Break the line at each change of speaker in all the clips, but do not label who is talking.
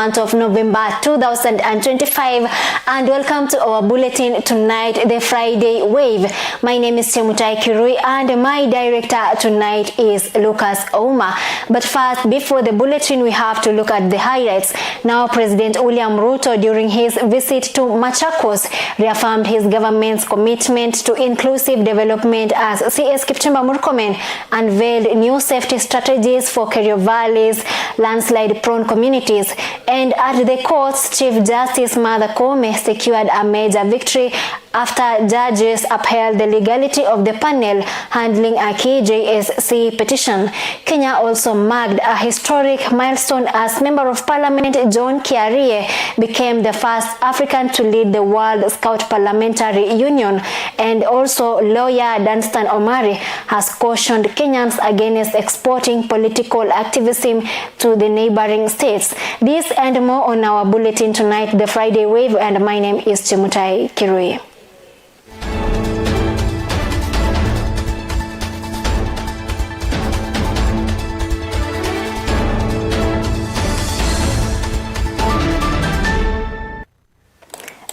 Month of November 2025 and welcome to our bulletin tonight, the Friday Wave. My name is Chemutai Kirui and my director tonight is Lucas Ouma. But first, before the bulletin, we have to look at the highlights. Now, President William Ruto, during his visit to Machakos, reaffirmed his government's commitment to inclusive development as CS Kipchumba Murkomen unveiled new safety strategies for Kerio Valley's landslide-prone communities. And at the courts, Chief Justice Martha Koome secured a major victory after judges upheld the legality of the panel handling a KJSC petition. Kenya also marked a historic milestone as Member of Parliament John Kiarie became the first African to lead the World Scout Parliamentary Union. And also lawyer Danstan Omari has cautioned Kenyans against exporting political activism to the neighboring states. This and more on our bulletin tonight, the Friday Wave, and my name is Chemutai Kirui.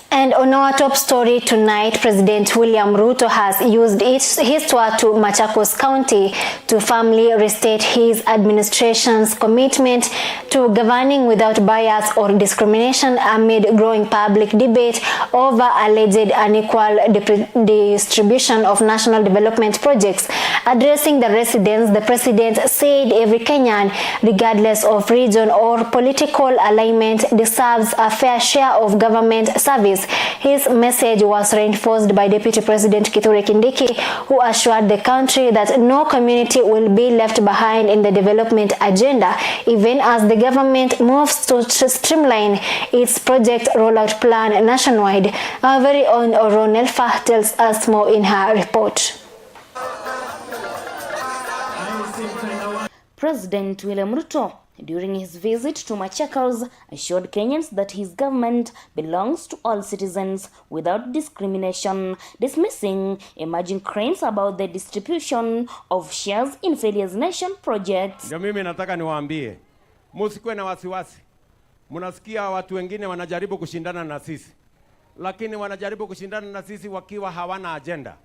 And on our top story tonight, President William Ruto has used his tour to Machakos County to firmly restate his administration's commitment to governing without bias or discrimination amid growing public debate over alleged unequal distribution of national development projects. Addressing the residents, the president said every Kenyan, regardless of region or political alignment, deserves a fair share of government service. His message was reinforced by Deputy President Kithure Kindiki, who assured the country that no community will be left behind in the development agenda, even as the government moves to streamline its project rollout plan nationwide. Our very own Oronelfa tells us more in her report.
President William Ruto, during his visit to Machakos, assured Kenyans that his government belongs to all citizens without discrimination, dismissing emerging claims about the distribution of shares in Failures Nation projects.
Ndio mimi nataka niwaambie, musikuwe na wasiwasi. Mnasikia watu wengine wanajaribu kushindana na sisi, lakini wanajaribu kushindana na sisi wakiwa hawana agenda,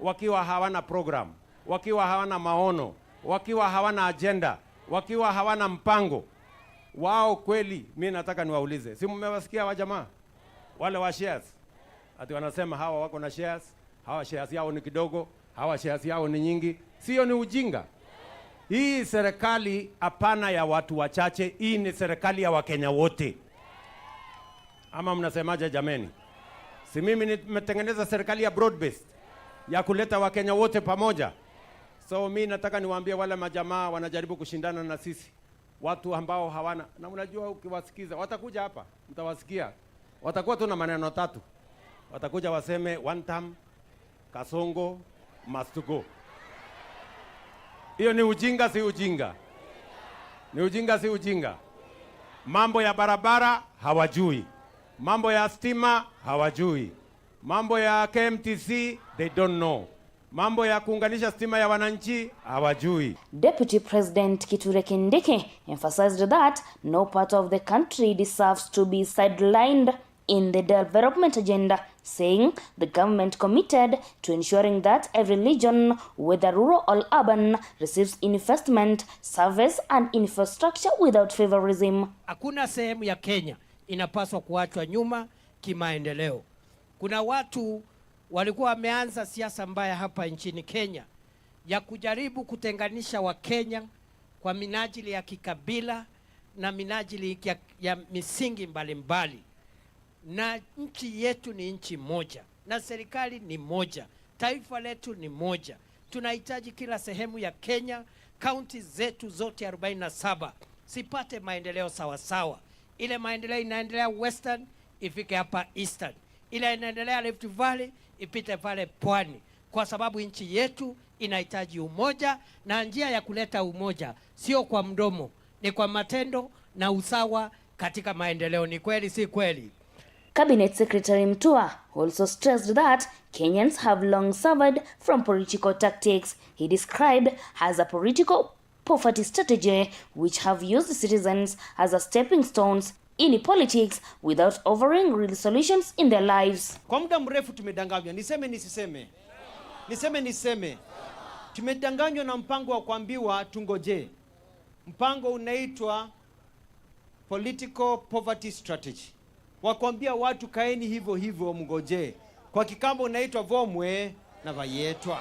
wakiwa hawana program, wakiwa hawana maono, wakiwa hawana agenda, wakiwa hawana mpango wao. Kweli mi nataka niwaulize, si mmewasikia wa jamaa wale wa shares ati wanasema hawa wako na shares, hawa shares yao ni kidogo, hawa shares yao ni nyingi. Sio, ni ujinga. Hii serikali hapana ya watu wachache, hii ni serikali ya Wakenya wote. Ama mnasemaje jameni? Si mimi nimetengeneza serikali ya broad based ya kuleta Wakenya wote pamoja. So mi nataka niwaambie wale majamaa wanajaribu kushindana na sisi, watu ambao hawana na, unajua ukiwasikiza watakuja hapa, mtawasikia watakuwa tu na maneno tatu, watakuja waseme one term, Kasongo must go. Hiyo ni ujinga, si ujinga? Ni ujinga, si ujinga? Mambo ya barabara hawajui, mambo ya stima hawajui, mambo ya KMTC they don't know, mambo ya kuunganisha stima ya wananchi hawajui.
Deputy President Kithure Kindiki emphasized that no part of the country deserves to be sidelined in the development agenda, saying the government committed to ensuring that every region, whether rural or urban, receives investment, service and infrastructure without favorism.
Hakuna sehemu ya Kenya inapaswa kuachwa nyuma kimaendeleo. Kuna watu walikuwa wameanza siasa mbaya hapa nchini Kenya ya kujaribu kutenganisha Wakenya kwa minajili ya kikabila na minajili ya, ya misingi mbalimbali mbali. Na nchi yetu ni nchi moja na serikali ni moja, taifa letu ni moja. Tunahitaji kila sehemu ya Kenya, kaunti zetu zote 47 sipate maendeleo sawasawa. Ile maendeleo inaendelea Western ifike hapa Eastern, ile inaendelea Rift Valley ipite pale Pwani, kwa sababu nchi yetu inahitaji umoja, na njia ya kuleta umoja sio kwa mdomo, ni kwa matendo na usawa katika maendeleo. Ni kweli, si kweli?
Cabinet Secretary Mutua also stressed that Kenyans have long suffered from political tactics he described as a political poverty strategy which have used citizens as a stepping stones. in politics without offering real solutions in their lives.
Kwa muda mrefu tumedanganywa, niseme nisiseme? Niseme niseme? Tumedanganywa na mpango wa kuambiwa tungoje. Mpango unaitwa political poverty strategy, wa kuambia watu kaeni hivyo hivyo mngojee. Kwa Kikambo unaitwa vomwe na vayetwa,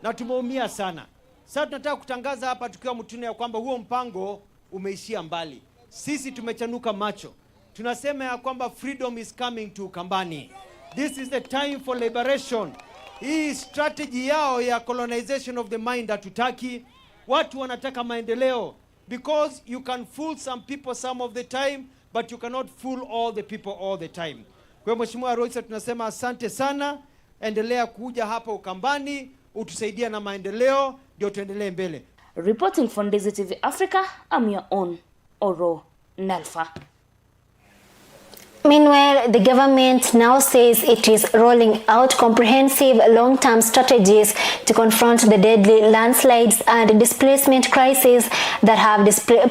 na tumeumia sana. Sasa tunataka kutangaza hapa tukiwa Mutune ya kwamba huo mpango umeishia mbali. Sisi tumechanuka macho, tunasema ya kwamba freedom is coming to Ukambani. This is the time for liberation. Hii strategy yao ya colonization of the mind hatutaki. Watu wanataka maendeleo because you can fool some people some of the time but you cannot fool all the people all the time. Kwa hiyo Mheshimiwa Rais, tunasema asante sana, endelea kuja hapa Ukambani utusaidia na maendeleo, ndio tuendelee mbele.
Reporting from Ndizi TV Africa, I'm your own Oro Nalfa.
Meanwhile, the government now says it is rolling out comprehensive long-term strategies to confront the deadly landslides and displacement crisis that have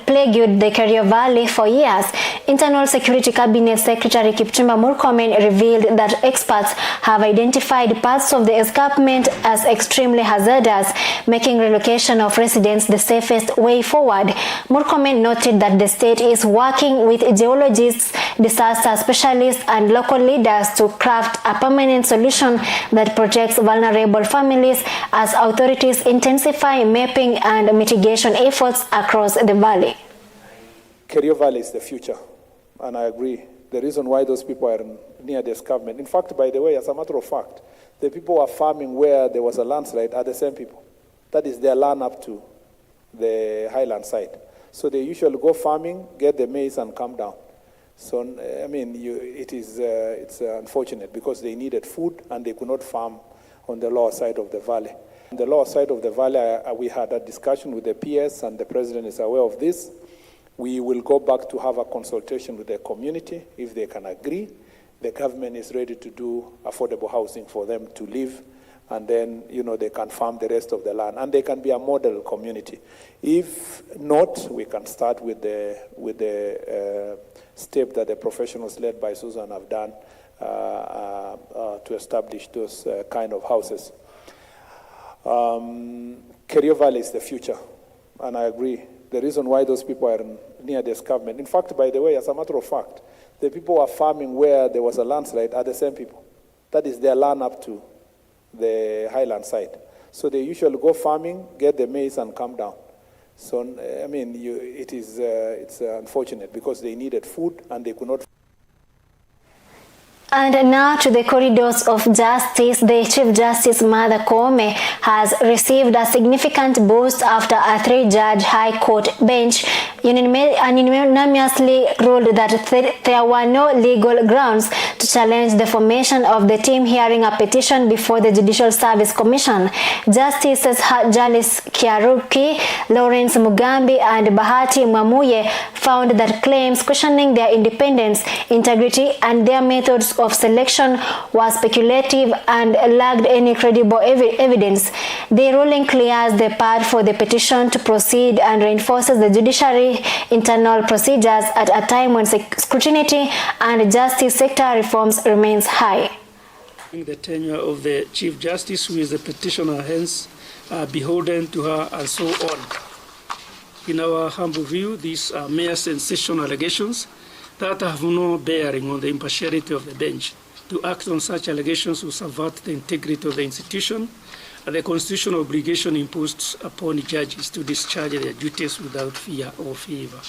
plagued the Kerio Valley for years. Internal Security Cabinet Secretary Kipchumba Murkomen revealed that experts have identified parts of the escarpment as extremely hazardous, making relocation of residents the safest way forward. Murkomen noted that the state is working with geologists, disaster specialists and local leaders to craft a permanent solution that protects vulnerable families as authorities intensify mapping and mitigation efforts across the valley.
Kerio Valley is the future, and I agree. The reason why those people are near the escarpment, in fact, by the way, as a matter of fact, the people who are farming where there was a landslide are the same people. That is their land up to the highland side. So they usually go farming, get the maize, and come down. So, I mean, you, it is, it's unfortunate because they needed food and they could not farm on the lower side of the valley. On the lower side of the valley, we had a discussion with the PS, and the president is aware of this. We will go back to have a consultation with the community if they can agree. The government is ready to do affordable housing for them to live, and then, you know, they can farm the rest of the land, and they can be a model community. If not, we can start with the step that the professionals led by Susan have done to establish those kind of houses. Kerio Valley is the future, and I agree. The reason why those people are near the escarpment, in fact, by the way, as a matter of fact, the people who are farming where there was a landslide are the same people. That is their land up to the highland side. So they usually go farming, get the maize, and come down. So, I mean, you, it is, it's unfortunate because they needed food and they could not.
And now to the corridors of justice. The Chief Justice Martha Koome has received a significant boost after a 3-judge High Court bench unanimously ruled that there were no legal grounds to challenge the formation of the team hearing a petition before the Judicial Service Commission. Justices Jalis Kairuki, Lawrence Mugambi and Bahati Mwamuye found that claims questioning their independence, integrity and their methods of selection was speculative and lacked any credible evidence. The ruling clears the path for the petition to proceed and reinforces the judiciary internal procedures at a time when scrutiny and justice sector reforms remains high.
The tenure of the Chief Justice, who is the petitioner, hence beholden to her, and so on. In our humble view, these are mere sensational allegations that have no bearing on the impartiality of the bench. To act on such allegations will subvert the integrity of the institution and the constitutional obligation imposed upon judges to discharge their duties without fear or favor.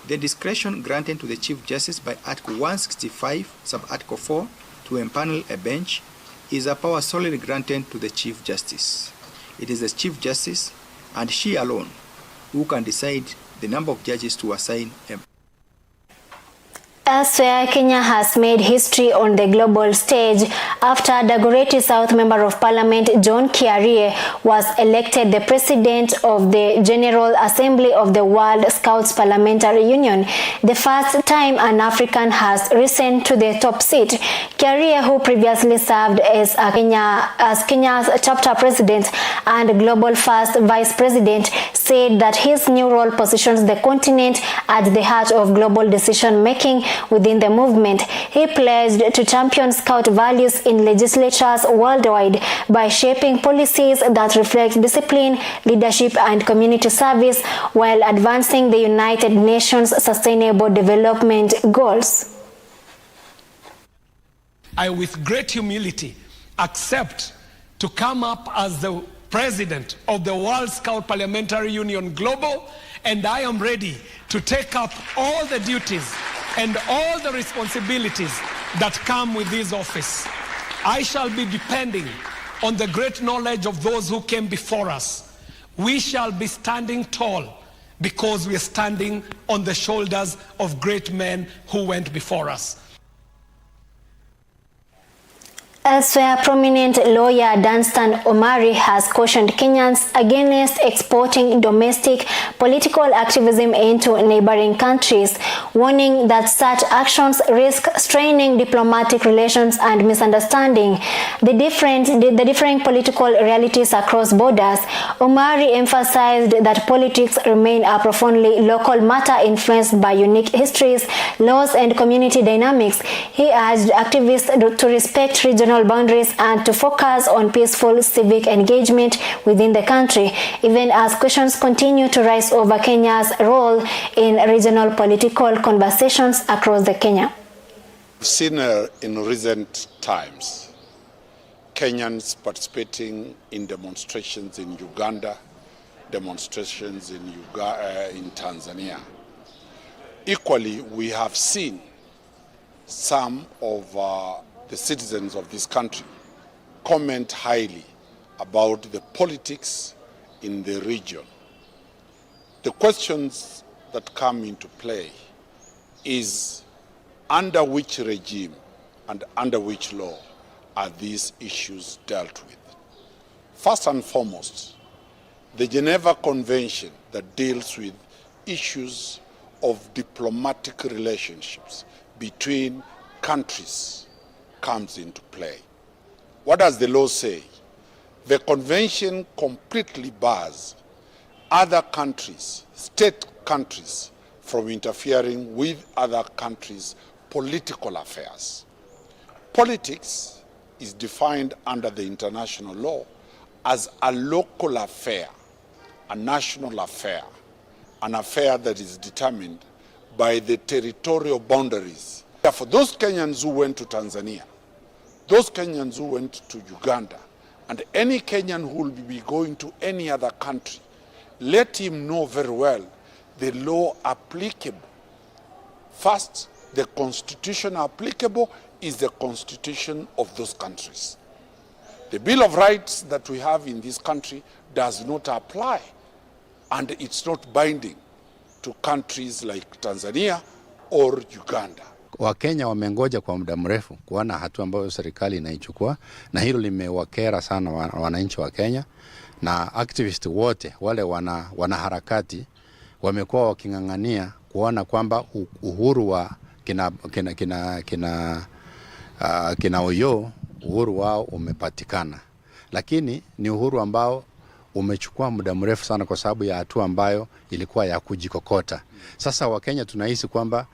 The discretion granted to the Chief Justice by Article 165, Sub-Article 4, to empanel a bench is a power solely granted to the Chief Justice. It is the Chief Justice and she alone who can decide the number of judges to assign a.
Elsewhere, Kenya has made history on the global stage after Dagoretti South Member of Parliament John Kiarie was elected the President of the General Assembly of the World Scouts Parliamentary Union, the first time an African has risen to the top seat. Kiarie, who previously served as Kenya's chapter president and global first vice president, said said that his new role positions the continent at the heart of global decision-making within the movement. He pledged to champion Scout values in legislatures worldwide by shaping policies that reflect discipline, leadership, and community service while advancing the United Nations Sustainable Development Goals.
I, with great humility, accept to come up as the president of the World Scout Parliamentary Union Global, and I am ready to take up all the duties and all the responsibilities that come with this office. I shall be depending on the great knowledge of those who came before us. We shall be standing tall because we are standing on the shoulders of great men who went before us.
Elsewhere, prominent lawyer Danstan Omari has cautioned Kenyans against exporting domestic political activism into neighboring countries, warning that such actions risk straining diplomatic relations and misunderstanding the different the differing political realities across borders. Omari emphasized that politics remain a profoundly local matter influenced by unique histories, laws, and community dynamics. He urged activists to respect regional boundaries and to focus on peaceful civic engagement within the country, even as questions continue to rise over Kenya's role in regional political conversations across the Kenya.
We've seen in recent times Kenyans participating in demonstrations in Uganda, demonstrations in, in Tanzania. Equally, we have seen some of the citizens of this country comment highly about the politics in the region. The questions that come into play is under which regime and under which law are these issues dealt with? First and foremost, the Geneva Convention that deals with issues of diplomatic relationships between countries comes into play. What does the law say? The convention completely bars other countries, state countries, from interfering with other countries' political affairs. Politics is defined under the international law as a local affair, a national affair, an affair that is determined by the territorial boundaries. Therefore, those Kenyans who went to Tanzania, those Kenyans who went to Uganda, and any Kenyan who will be going to any other country, let him know very well the law applicable. First, the constitution applicable is the constitution of those countries. The Bill of Rights that we have in this country does not apply, and it's not binding to countries like Tanzania or Uganda.
Wakenya wamengoja kwa muda mrefu kuona hatua ambayo serikali inaichukua, na hilo limewakera sana wananchi wa Kenya na activist wote wale wana wanaharakati wamekuwa waking'ang'ania kuona kwamba uhuru wa kina, kina, kina, kina, kina Oyoo uhuru wao umepatikana, lakini ni uhuru ambao umechukua muda mrefu sana kwa sababu ya hatua ambayo ilikuwa ya kujikokota. Sasa Wakenya tunahisi kwamba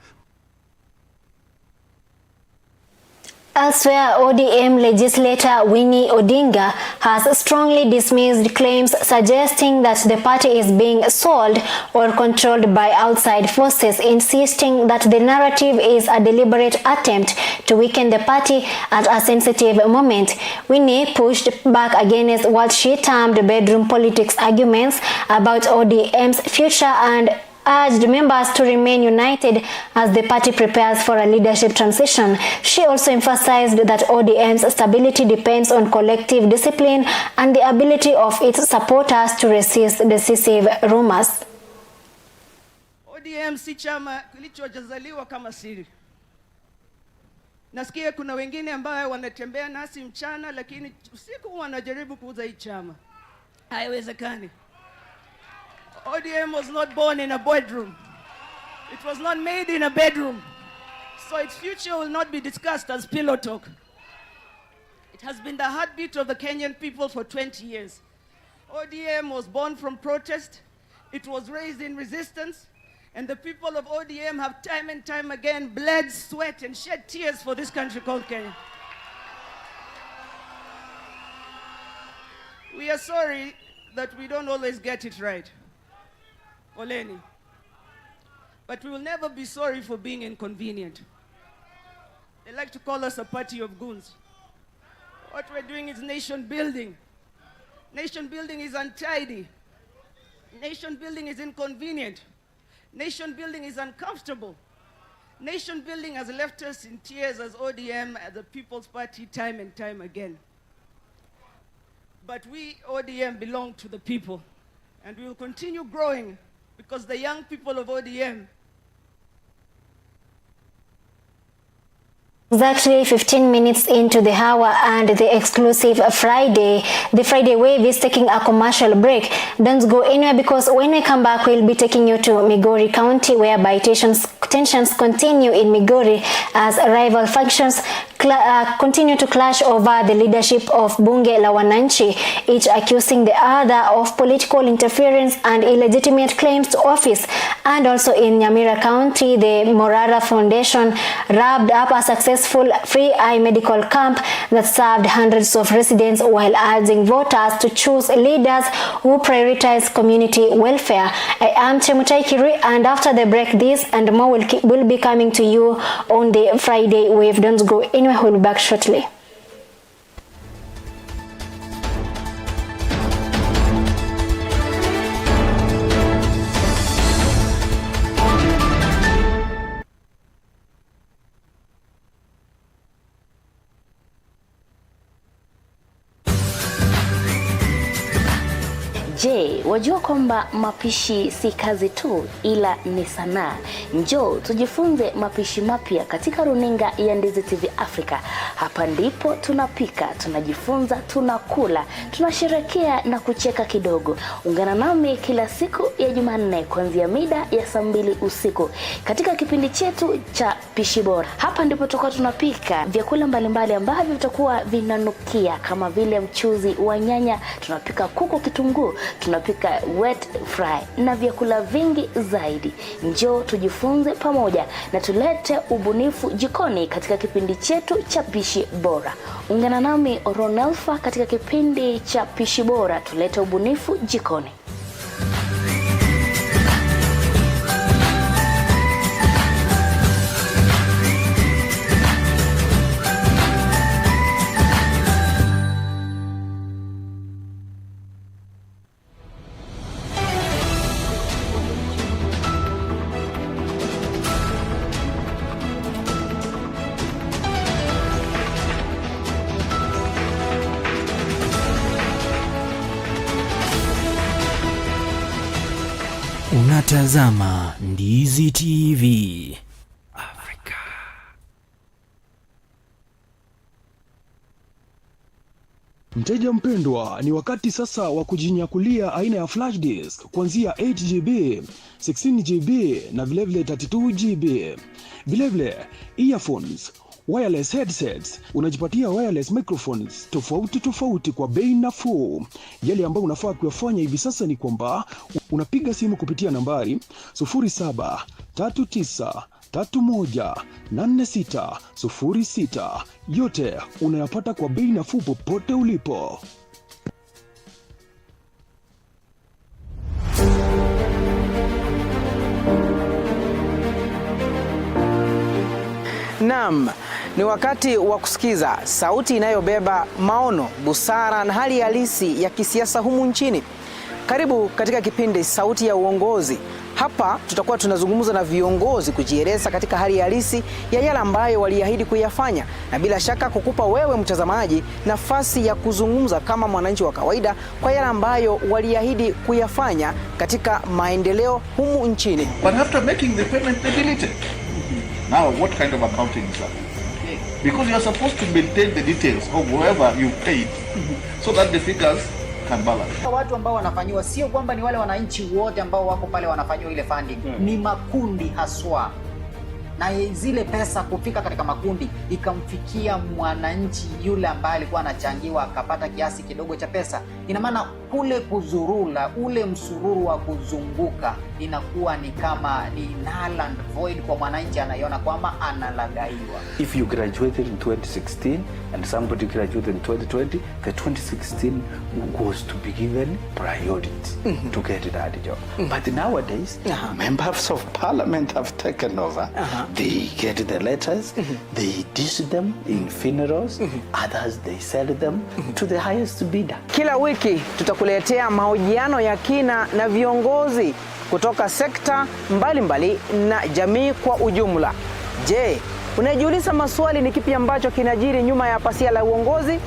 Elsewhere, ODM legislator Winnie Odinga has strongly dismissed claims suggesting that the party is being sold or controlled by outside forces, insisting that the narrative is a deliberate attempt to weaken the party at a sensitive moment. Winnie pushed back against what she termed bedroom politics arguments about ODM's future and urged members to remain united as the party prepares for a leadership transition. She also emphasized that ODM's stability depends on collective discipline and the ability of its supporters to resist decisive rumors.
ODM si chama kilichozaliwa kama siri. Nasikia kuna wengine ambayo wanatembea nasi mchana, lakini usiku wanajaribu kuuza hii chama. Haiwezekani. ODM was not born in a bedroom. It was not made in a bedroom. So its future will not be discussed as pillow talk. It has been the heartbeat of the Kenyan people for 20 years. ODM was born from protest. It was raised in resistance, and the people of ODM have time and time again bled, sweat, and shed tears for this country called Kenya. We are sorry that we don't always get it right. Oleni. But we will never be sorry for being inconvenient. They like to call us a party of goons. What we're doing is nation building. Nation building is untidy. Nation building is inconvenient. Nation building is uncomfortable. Nation building has left us in tears as ODM, as the People's Party, time and time again. But we, ODM, belong to the people. And we will continue growing because the young people of ODM
Exactly 15 minutes into the hour and the exclusive Friday. The Friday Wave is taking a commercial break. Don't go anywhere because when we come back, we'll be taking you to Migori County whereby tensions, tensions continue in Migori as rival factions uh, continue to clash over the leadership of Bunge la Wananchi, each accusing the other of political interference and illegitimate claims to office. And also in Nyamira County, the Morara Foundation wrapped up a successful free eye medical camp that served hundreds of residents while urging voters to choose leaders who prioritize community welfare. I am Chemutai Kiri, and after the break, this and more will, will be coming to you on the Friday Wave. Don't go anywhere, we'll be back shortly.
Je, wajua kwamba mapishi si kazi tu ila ni sanaa? Njoo tujifunze mapishi mapya katika runinga ya Ndizi TV Africa. Hapa ndipo tunapika, tunajifunza, tunakula, tunasherekea na kucheka kidogo. Ungana nami kila siku ya Jumanne kuanzia mida ya saa mbili usiku katika kipindi chetu cha Pishi Bora. Hapa ndipo tutakuwa tunapika vyakula mbalimbali ambavyo vitakuwa vinanukia kama vile mchuzi wa nyanya, tunapika kuku kitunguu, tunapika wet fry na vyakula vingi zaidi. Njoo tujifunze pamoja na tulete ubunifu jikoni katika kipindi chetu cha Pishi Bora. Ungana nami Ronelfa katika kipindi cha Pishi Bora, tulete ubunifu jikoni.
Unatazama Ndizi TV Afrika.
Mteja mpendwa, ni wakati sasa wa kujinyakulia aina ya flash disk kuanzia 8GB, 16GB na vilevile 32GB. Vilevile earphones, wireless headsets, unajipatia wireless microphones tofauti tofauti kwa bei nafuu. Yale ambayo unafaa kuyafanya hivi sasa ni kwamba unapiga simu kupitia nambari 0739318606. Yote unayapata kwa bei nafuu popote ulipo.
Naam, ni wakati wa kusikiza sauti inayobeba maono, busara na hali halisi ya kisiasa humu nchini. Karibu katika kipindi Sauti ya Uongozi. Hapa tutakuwa tunazungumza na viongozi kujieleza katika hali halisi ya yale ambayo waliahidi kuyafanya, na bila shaka kukupa wewe mtazamaji nafasi ya kuzungumza kama mwananchi wa kawaida kwa yale ambayo waliahidi kuyafanya katika maendeleo humu nchini.
But after making the payment, they delete it. Now, what kind of accounting is that? Because you are supposed to maintain the details of whoever you paid so that the figures can balance.
Watu ambao wanafanyiwa sio kwamba ni wale wananchi wote ambao wako pale wanafanyiwa ile funding, ni makundi haswa. na zile pesa kufika katika makundi ikamfikia mwananchi yule ambaye alikuwa anachangiwa akapata kiasi kidogo cha pesa, ina maana kule kuzurula, ule msururu wa kuzunguka inakuwa ni kama ni null and void kwa mwananchi, anaiona kwamba analagaiwa.
If you graduated in 2016 and somebody graduated in 2020, the 2016 was to be given priority to get that job. But nowadays, members of parliament have taken over. They get the letters, they dish them in funerals, others they sell them to the highest bidder.
Kila wiki tutakuletea mahojiano ya kina na viongozi kutoka sekta mbalimbali mbali na jamii kwa ujumla. Je, unajiuliza maswali ni kipi ambacho kinajiri nyuma ya pasia la uongozi?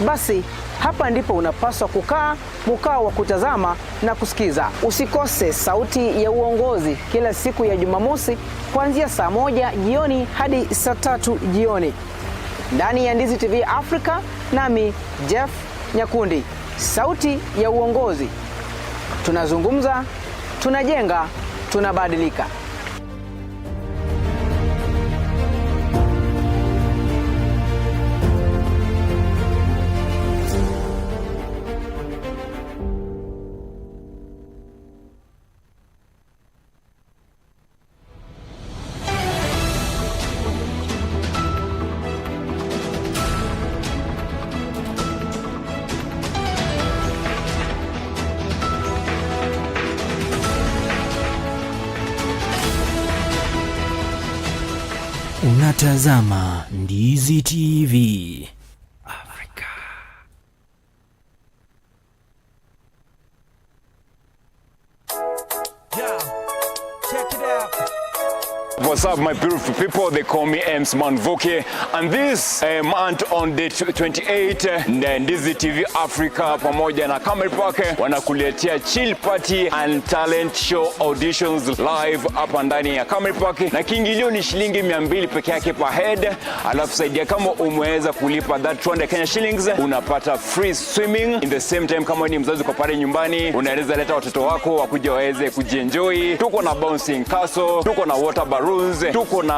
Basi hapa ndipo unapaswa kukaa mkao wa kutazama na kusikiza. Usikose Sauti ya Uongozi kila siku ya Jumamosi kuanzia saa moja jioni hadi saa tatu jioni ndani ya Ndizi TV Africa, nami Jeff Nyakundi. Sauti ya Uongozi, tunazungumza, tunajenga, tunabadilika.
Unatazama Ndizi TV. Afrika.
What's up, my beautiful people? They call me Ems Manvoke, and this month on the 28 Ndizi TV Africa pamoja na Camel Park wanakuletea chill party and talent show auditions live hapa ndani ya Camel Park, na kiingilio ni shilingi 200 peke yake per head. Alafu saidia kama umeweza kulipa that 200 Kenya shillings, unapata free swimming in the same time. Kama ni mzazi uko pale nyumbani, unaweza leta watoto wako wakuja waweze kujienjoy. Tuko na bouncing castle, tuko na water balloons, tuko na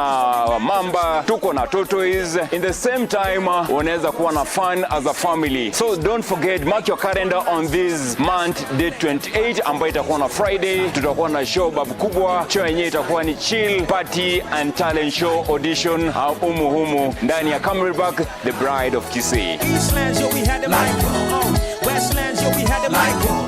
mamba, tuko na tortoise. In the same time, unaweza kuwa na fun as a family. So don't forget, mark your calendar on this month date 28 ambayo itakuwa na Friday. Tutakuwa na show babu kubwa. Show yenyewe itakuwa ni chill party and talent show audition humu humu ndani ya Camry Park, the bride of Kisii.
Eastlands, yo, we had the mic. Westlands, yo, we had the mic.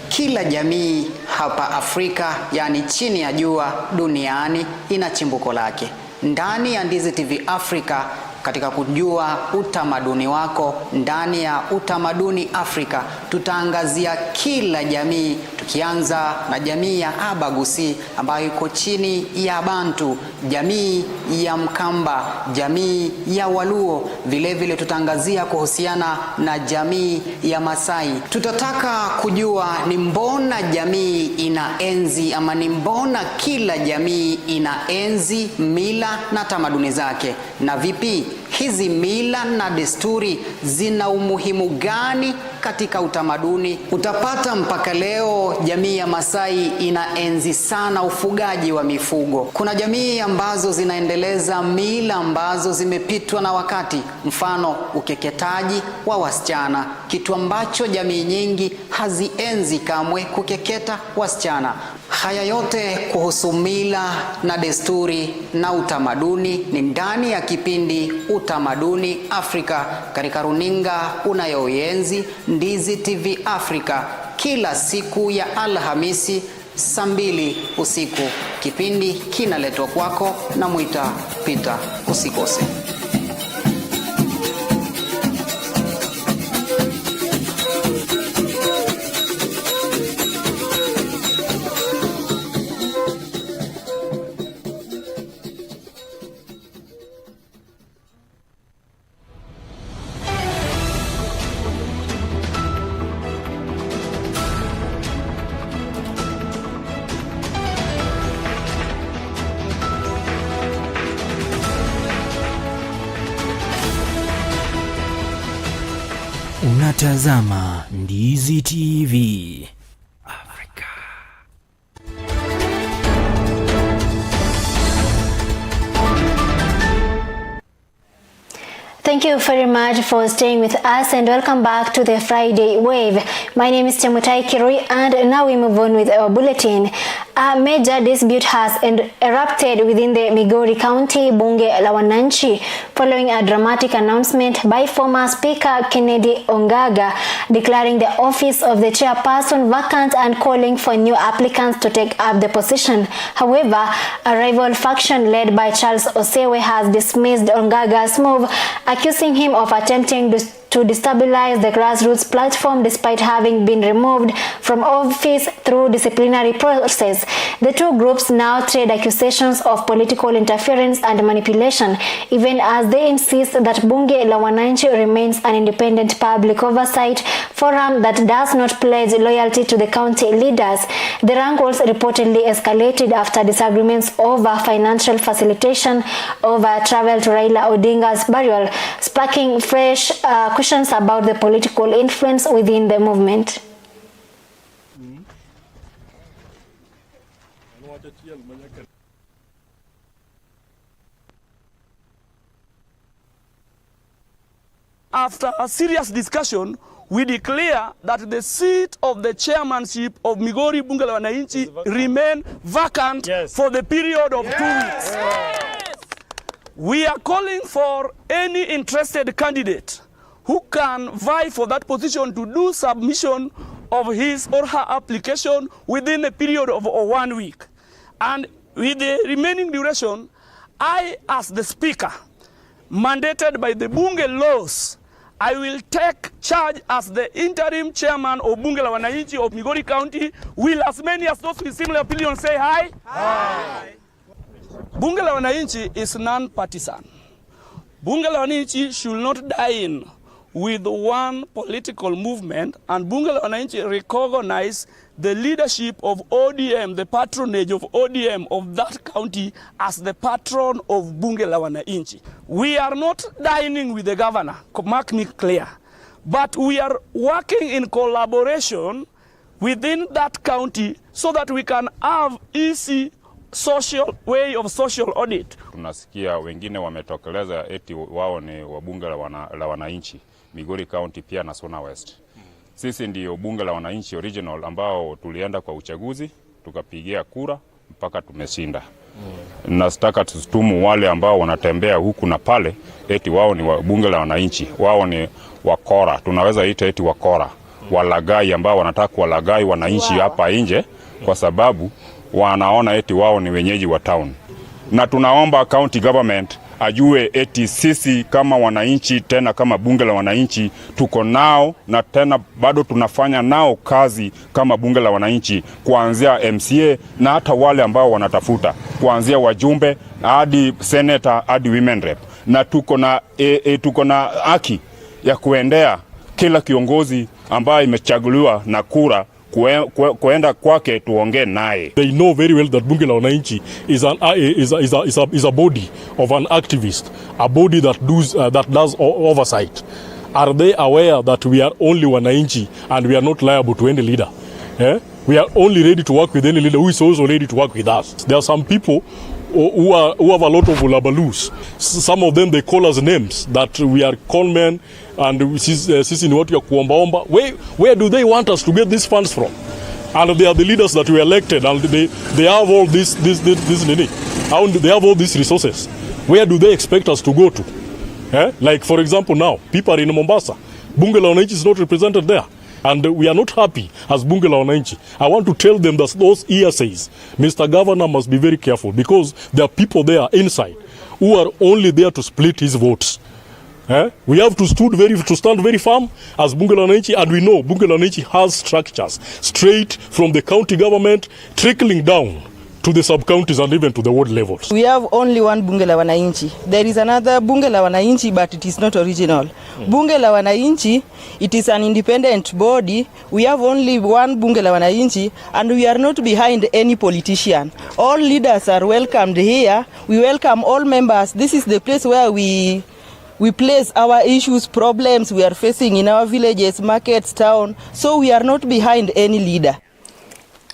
Kila jamii hapa Afrika, yani chini ya jua duniani, ina chimbuko lake. Ndani ya Ndizi TV Africa, katika kujua utamaduni wako, ndani ya Utamaduni Afrika tutaangazia kila jamii, tukianza na jamii ya Abagusi ambayo iko chini ya Bantu, jamii ya Mkamba, jamii ya Waluo. Vilevile tutaangazia kuhusiana na jamii ya Masai. Tutataka kujua ni mbona jamii inaenzi ama ni mbona kila jamii inaenzi mila na tamaduni zake, na vipi hizi mila na desturi zina umuhimu gani katika utamaduni. Utapata mpaka leo jamii ya Masai inaenzi sana ufugaji wa mifugo. Kuna jamii ambazo zinaendeleza mila ambazo zimepitwa na wakati, mfano ukeketaji wa wasichana, kitu ambacho jamii nyingi hazienzi kamwe, kukeketa wasichana. Haya yote kuhusu mila na desturi na utamaduni ni ndani ya kipindi Utamaduni Afrika katika runinga unayoienzi Ndizi TV Afrika kila siku ya Alhamisi saa 2 usiku. Kipindi kinaletwa kwako na Mwita Peter. Usikose.
Unatazama Ndizi TV.
Thank you very much for staying with us and welcome back to the Friday Wave. My name is Chemutai Kirui and now we move on with our bulletin. A major dispute has erupted within the Migori County Bunge la Wananchi following a dramatic announcement by former Speaker Kennedy Ongaga declaring the office of the chairperson vacant and calling for new applicants to take up the position. However, a rival faction led by Charles Osewe has dismissed Ongaga's move, accusing him of attempting to destabilize the grassroots platform despite having been removed from office through disciplinary process. The two groups now trade accusations of political interference and manipulation, even as they insist that Bunge la Wananchi remains an independent public oversight forum that does not pledge loyalty to the county leaders. The wrangles reportedly escalated after disagreements over financial facilitation over travel to Raila Odinga's burial, sparking fresh uh, questions about the political influence within the movement.
After a serious discussion, we declare that the seat of the chairmanship of Migori Bunge la Wananchi remain vacant yes. for the period of yes. two weeks. Yes. We are calling for any interested candidate who can vie for that position to do submission of his or her application within a period of one week. And with the remaining duration, I, as the speaker, mandated by the Bunge laws, I will take charge as the interim chairman of Bunge la Wananchi of Migori County. Will as many as those with similar opinion say hi? Hi. Bunge la Wananchi is non-partisan. Bunge la Wananchi should not dine with one political movement and Bunge la Wananchi recognize the leadership of ODM, the patronage of ODM of that county as the patron of Bunge la Wananchi. We are not dining with the governor, mark me clear, but we are working in collaboration within that county so that we can have easy social way of social audit.
Tunasikia wengine wametokeleza eti wao ni wabunge la, wana, la wananchi Migori County pia na Suna West. Sisi ndio bunge la wananchi original ambao tulienda kwa uchaguzi tukapigia kura mpaka tumeshinda. Mm. Nataka tustumu wale ambao wanatembea huku na pale eti wao ni bunge la wananchi, wao ni wakora, tunaweza ita eti wakora, walagai ambao wanataka kuwalagai wananchi hapa wow, nje kwa sababu wanaona eti wao ni wenyeji wa town, na tunaomba county government ajue eti sisi kama wananchi, tena kama bunge la wananchi tuko nao, na tena bado tunafanya nao kazi kama bunge la wananchi, kuanzia MCA na hata wale ambao wanatafuta kuanzia wajumbe hadi senator hadi women rep, na tuko na e, e, tuko na haki ya kuendea kila kiongozi ambaye imechaguliwa na kura kuenda kwake tuongee naye.
They know very well that Bunge la Wananchi is, an, uh, is, a, is, a, is, a, is a body of an activist, a body that does, uh, that does oversight. Are they aware that we are only wananchi and we are not liable to any leader? Eh? We are only ready to work with any leader who is also ready to work with us. There are some people who, are, who have a lot of ulabaloos. Some of them they call us names that we are con men and sisi ni watu ya kuombaomba. Where, where do they want us to get these funds from? And they are the leaders that we elected and they, they have all this, this, this, this nini. They have all these resources. Where do they expect us to go to? Eh? Like for example now, people are in Mombasa. Bunge la Wananchi is not represented there. And we are not happy as Bunge la Wananchi. I want to tell them that those ESAs, Mr. Governor must be very careful because there are people there inside who are only there to split his votes. Eh? We have to, stood very, to stand very firm as Bunge la Wananchi and we know Bunge la Wananchi has structures straight from the county government trickling down to the sub-counties and even to the ward levels.
We have only one Bunge la Wananchi. There is another Bunge la Wananchi, but it is not original. Mm. Bunge la Wananchi, it is an independent body. We have only one Bunge la Wananchi, and we are not behind any politician. All leaders are welcomed here. We welcome all members. This is the place where we we place our issues, problems we are facing in our villages, markets, town. So we are not behind any leader.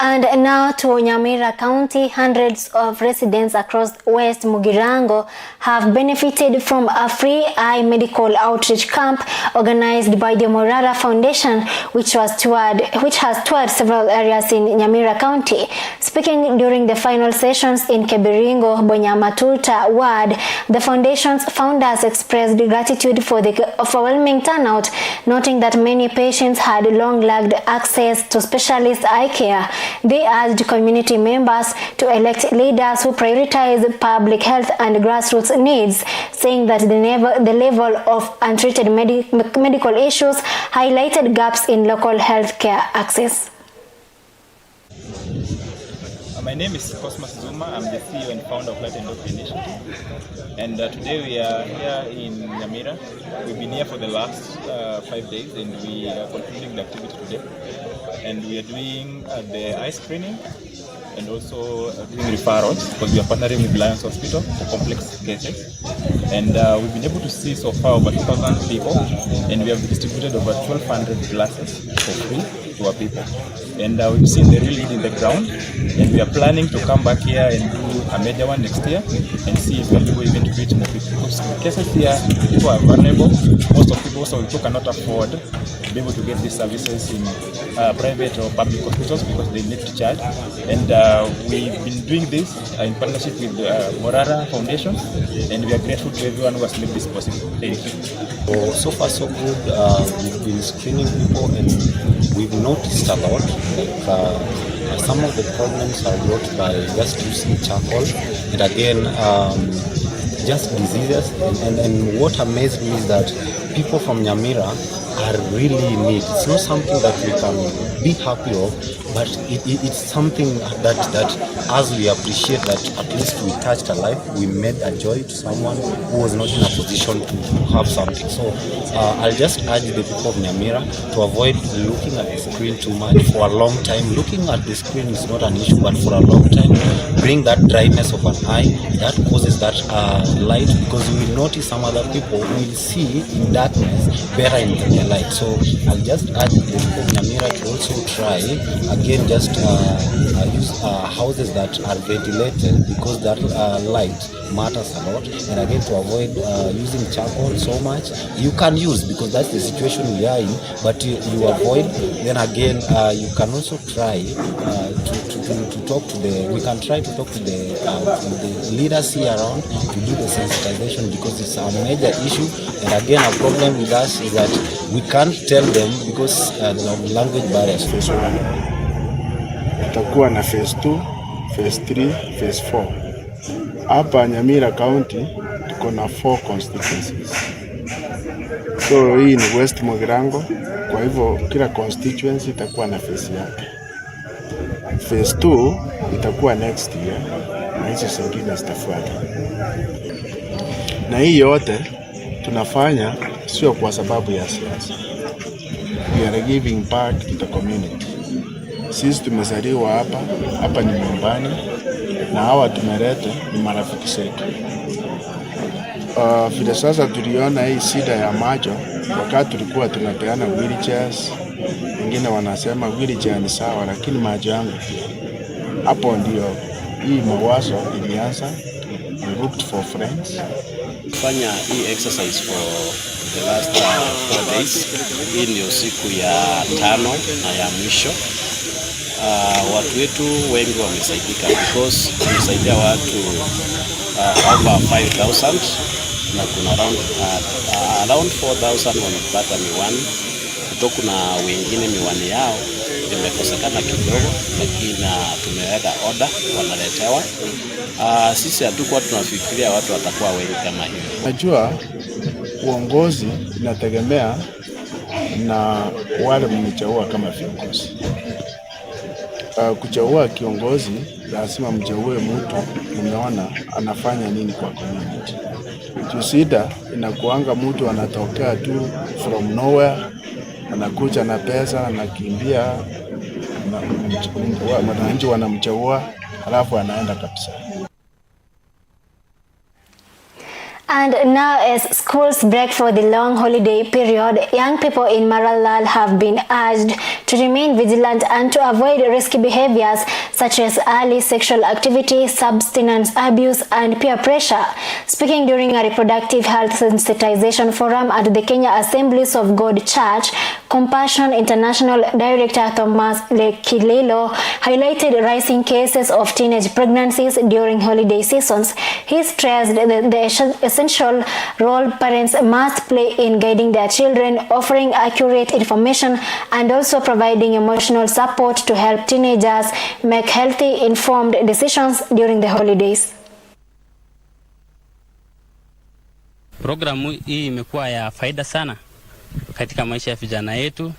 And now to Nyamira County, hundreds of residents across West Mugirango have benefited from a free eye medical outreach camp organized by the Morara Foundation, which was toured, which has toured several areas in Nyamira County. Speaking during the final sessions in Kebiringo, Bonyamatuta ward, the foundation's founders expressed gratitude for the overwhelming turnout, noting that many patients had long lacked access to specialist eye care. They urged community members to elect leaders who prioritize public health and grassroots needs, saying that the, never, the level of untreated medi medical issues highlighted gaps in local health care access.
Uh, my name is Cosmas Zuma. I'm the CEO and founder of Light and Hope Initiative. And uh, today we are here in Nyamira. We've been here for the last uh, five days and we are concluding the activity today. And we are doing uh, the eye screening and also uh, doing referrals because we are partnering with Lions Hospital for complex cases. And uh, we've been able to see so far over 2,000 people and we have distributed over 1,200 glasses for free to our people. And uh, we've seen the real need in the ground and we are planning to come back here and do a major one next year and see if we're able even to reach more people. Because cases here, people are vulnerable. Most of people, so people cannot afford to be able to get these services in uh, private or public hospitals because they need to charge. And uh, we've been doing this uh, in partnership with the uh, Morara Foundation, and we are grateful to everyone who has made this possible. Thank you.
So, so far so good. Uh, we've been screening people and we've noticed a lot. Like uh, some of the problems are brought by just using charcoal, and again, um, just diseases. And, and, and what amazed me is that people from Nyamira are really in need. It's not something that we can be happy of, but it, it, it's something that, that as we appreciate that at least we touched a life, we made a joy to someone who was not in a position to have something. So uh, I'll just urge the people of Nyamira to avoid looking at the screen too much for a long time. Looking at the screen is not an issue, but for a long time, bring that dryness of an eye that causes that uh, light because we will notice some other people will see in darkness better in the light. So I'll just urge the people of Nyamira to also try again just uh, uh, use uh, houses that are ventilated because that uh, light matters a lot. And again to avoid uh, using charcoal so much, you can use because that's the situation we are in, but you, you avoid. Then again, uh, you can also try uh, to, to, to, to talk to the, we can try to talk to the, uh, to the leaders here around to do the sensitization because it's a major issue. And again, a problem with us is that we can't tell them because uh, the language barriers.
Phase 1. Tutakuwa na phase 2, phase 3, phase 4. Hapa Nyamira County tuko na 4 constituencies. So hii ni West Mugirango, kwa hivyo kila constituency itakuwa na phase yake. Phase 2 itakuwa next year na hizo zingine zitafuata. Na hii yote tunafanya sio kwa sababu ya siasa. We are giving back to the community. Sisi tumezaliwa hapa, hapa ni nyumbani, na hawa tumeleta ni marafiki zetu. Vile sasa tuliona hii shida ya macho wakati tulikuwa tunapeana wheelchairs, wengine wanasema wheelchair ni sawa, lakini macho yangu pia. Hapo ndio hii mawazo ilianza. We looked for friends.
Fanya hii exercise for the last four days. Hii ndio siku ya tano na ya mwisho. Watu wetu wengi wamesaidika because tumesaidia watu over 5000 na kuna around, around 4000 wamepata miwani kutoka, kuna wengine miwani yao imekosekana kidogo, lakini uh, tumeweka order wanaletewa. Sisi hatukuwa tunafikiria watu watakuwa wengi kama hivi.
Najua uongozi inategemea na wale mmechagua kama viongozi. Kuchagua kiongozi lazima mchague mtu mmeona anafanya nini kwa community. Juu shida inakuanga mtu anatokea tu from nowhere, anakuja na pesa, anakimbia, na wananchi wanamchagua, halafu anaenda kabisa.
And now as schools break for the long holiday period, young people in Maralal have been urged to remain vigilant and to avoid risky behaviors such as early sexual activity, substance abuse, and peer pressure. Speaking during a reproductive health sensitization forum at the Kenya Assemblies of God Church, Compassion International Director Thomas Lekilelo highlighted rising cases of teenage pregnancies during holiday seasons. He stressed the essential role parents must play in guiding their children, offering accurate information, and also providing emotional support to help teenagers make healthy, informed decisions during the holidays.
Programu hii imekuwa ya faida sana katika maisha ya vijana yetu,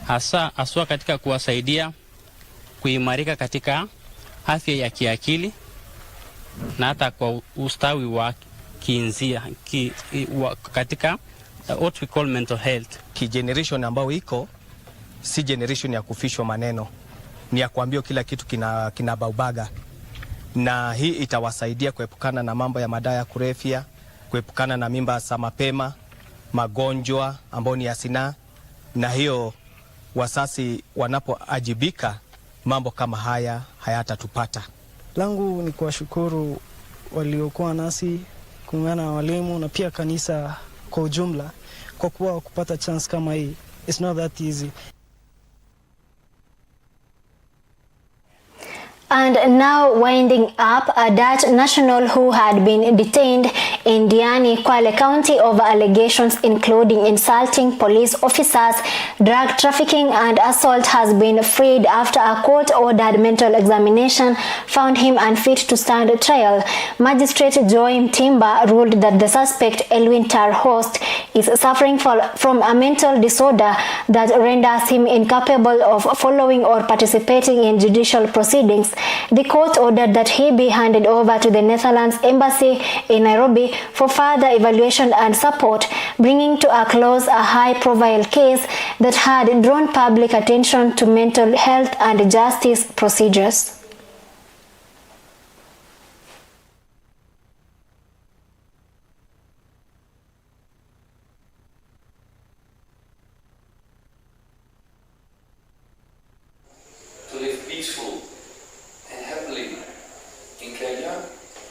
hasa haswa katika kuwasaidia kuimarika katika afya ya kiakili na hata kwa ustawi wa kiinzia ki, wa, katika what we call mental health.
Ki generation ambayo iko si generation ya kufishwa maneno, ni ya kuambiwa kila kitu kina, kina baubaga, na hii itawasaidia kuepukana na mambo ya madawa ya kulevya, kuepukana na mimba za mapema, magonjwa ambayo ni ya sinaa, na hiyo wasasi wanapoajibika mambo kama haya hayatatupata.
Langu ni kuwashukuru waliokuwa nasi kuungana na walimu na pia kanisa kwa ujumla kwa kuwa kupata chance kama hii. It's not that easy.
And now winding up, a Dutch national who had been detained in Diani, Kwale County over allegations including insulting police officers, drug trafficking and assault has been freed after a court-ordered mental examination found him unfit to stand trial. Magistrate Joy Mtimba ruled that the suspect, Elwin Tarhost, is suffering from a mental disorder that renders him incapable of following or participating in judicial proceedings. The court ordered that he be handed over to the Netherlands Embassy in Nairobi for further evaluation and support, bringing to a close a high-profile case that had drawn public attention to mental health and justice procedures.
To live peaceful and happily in Kenya,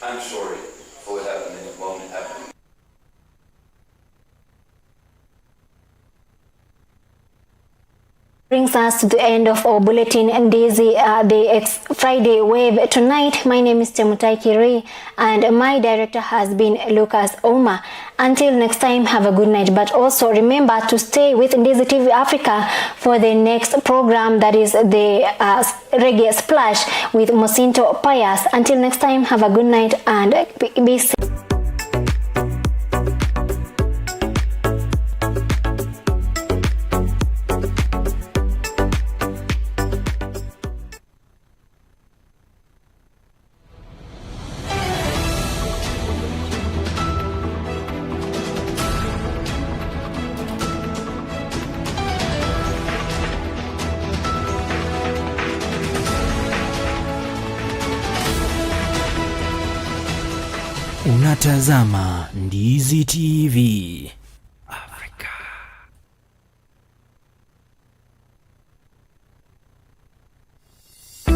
I'm sorry for what happened and it won't happen.
Brings us to the end of our bulletin and Daisy, the Friday Wave tonight. My name is Chemutai Kirui and my director has been Lucas Oma. Until next time, have a good night. But also remember to stay with Ndizi TV Africa for the next program, that is the Reggae Splash with Mosinto Pius. Until next time, have a good night and be safe.
Unatazama Ndizi TV. Africa.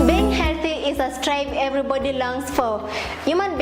Being healthy is a strive everybody longs for. Human